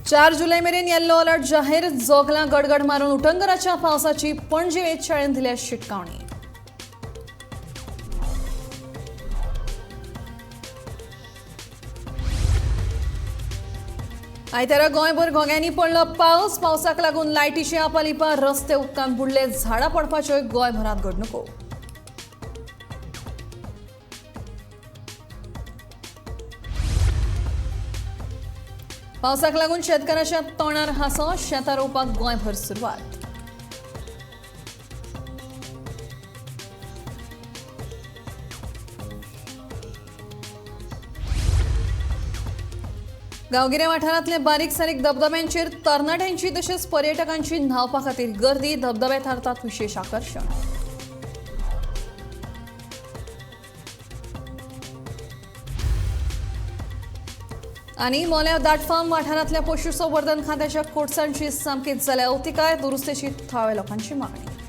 4 जुलै मेरेन येल्लो अलर्ट जाहीर. जोगलां गडगड मारून उटंगराच्या पावसाची पणजी वेधशाळेन दिल्या शिटकावणी. आयतारा गोंयभर घोग्यांनी पडलो पावस. पावसाक लागून लायटीची आपालिपा, रस्ते उदकान बुडले, झाडां पडपाच्यो गोंयभरांत घडणुको. पावसाक लागून शेतकाराच्या तोंडार हांसो. शेतां रोवपाक गोंयभर सुरवात. गांवगिऱ्या वाठारांतल्या बारीक सारीक धबधब्यांचेर तरणाट्यांची तशेंच पर्यटकांची न्हांवपा खातीर गर्दी. धबधबे थारतात विशेष आकर्शण. आनी मोल्या दाटफार्म वाठारांतल्या पशुसंवर्धन खात्याच्या कोटसांची सामकीच जाल्या अवतिकाय. दुरुस्तेची थळाव्या लोकांची मागणी.